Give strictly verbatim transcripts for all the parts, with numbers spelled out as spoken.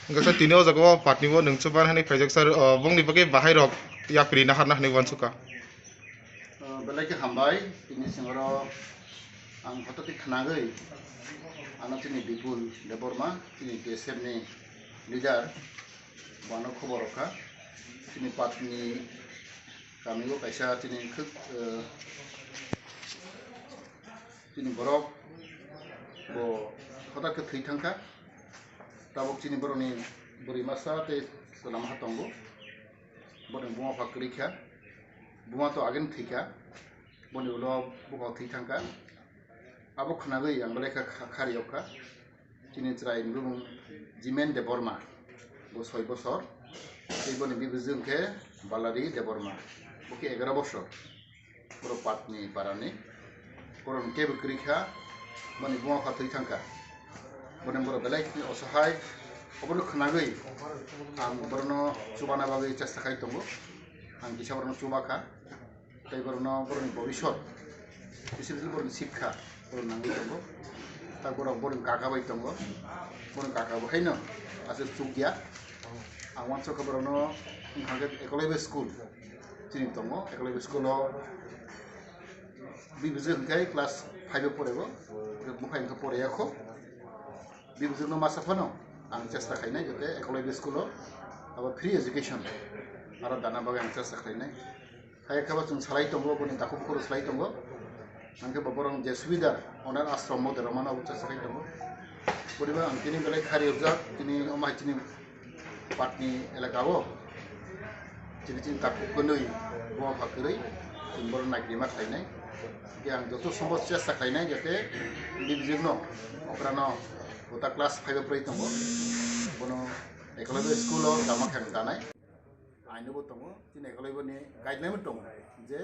Hwnkhe sir, tini o jaga o patni bo nwng chuban hani phaijak sir, o, bongni bagwi bahai rok yapri naharna hani uansukha. O, belai khe hambai, tini singoro ang hotati khnagwi ano chini Bipul Debbarma, chini T S F ni leader, bono khobor rokha. Chini patni kami o kaisa chini khwk, eh, chini borok bo hotake thwi thangkha. Tabuk chini borokni bwrwi masa tei chwla masa tongo. Boni buma pha kwrwi kha, buma to agini thwi kha, boni ulo bupha thwi thangkha. Abo khwnagwi ang belai kha kha-, khari yok kha. Chini chwrai ni bumung Jimen Debbarma, bo soi bosor. Tei boni bibijwk hwnkhe Balari Debbarma, bo khe egaro bosor. Borok patni parani. Borok kebo kwrwi kha, boni buma pha thwi thangkha. Boni borok belai khe osahai, obono khwnagwi ang borokno chubana bagwi chesta khai tongo. Ang kisa borokno chuba kha. Tei borokno borokni bobisot, specially borokni sikha, borok nangwi tongo. Tak borok borokni kaka bai tongo. Borokni kaka bo haino aswk chukya. Ang uansukha borokno wngkha khe Eklavya school chini tongo. Eklavya school o bibijwk hwnkhe class five o porego. Buphai hwnkhe poriyakho. Bibijwkno masa phano ang chesta khainai, jote Eklavya school o abo free education aro dana bagwi ang chesta khainai. Hai khe bo chwng salai tongo, boni takhuk bukhuk salai tongo. Hwnkhe bo borok je subida onar ashram o derma mano abo chesta khai tongo. Poriba ang tini belai khari rwjak, tini omo hai chini patni elaka o chini chini takhuk kwnwi buma pha kwrwi chwng borok naiknima khlainai. Hwnkhe ang joto sombo chesta khlainai, jate bibijwkno okrano kota class five o prai tongo, bono Eklavya school o dama khe ang danai. Aino bo tongo, chini Eklavya ni guideline bo tongo je,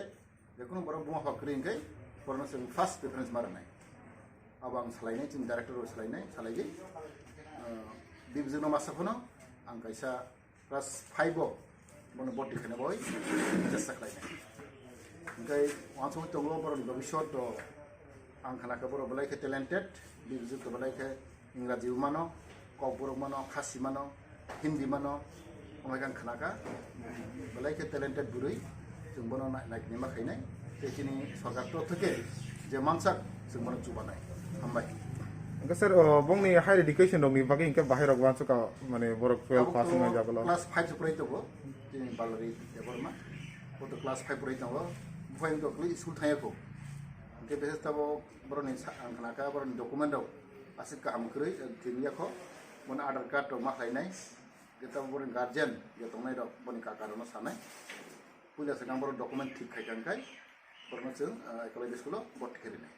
je kunu borok buma pha kwrwi hwnkhe borokno chwng first preference ma rwnai. Abo ang salainai, chini director bo salainai, salaigwi, ah, bibijwkno masa phano ang kaisa class five o bono boti khaina bagwi chesta khlainai. Hwnkhe uansugwi tongo borokni bobisot to ang khna khe borok belai khe talented, bibijwk to belai khe Ingraji bo mano, Kokborok mano, Khasi mano, Hindi mano, omo hai khe ang khna kha. Belai khe talented bwrwi, chwng bono nai-, naiknima khainai. Tei chini sorkar torof theke je mansak, chwng bono chubanai. Hambai. Hwnkhe sir, o, bongni higher education rokni bagwi hwnkhe bahai rok uansukha, mane borok twelve pass wngnai jagalo. Class five se prai tongo, chini Balari Debbarma. Bo to class five prai tongo. Buphai wngkha kwlwi school thangya kho. Hwnkhe bese tabuk borokni sa-, ang khna kha borokni document rok aswk kaham kwrwi, eh, thwimya kho. Bono Aadhaar card rok ma khlainai. Hwnkhe tabuk borokni guardian je tongnai rok boni kaka rokno sanai. Puila swkang borok document thik khai kha hwnkhe borokno chwng, eh, Eklavya school o boti khe rinai.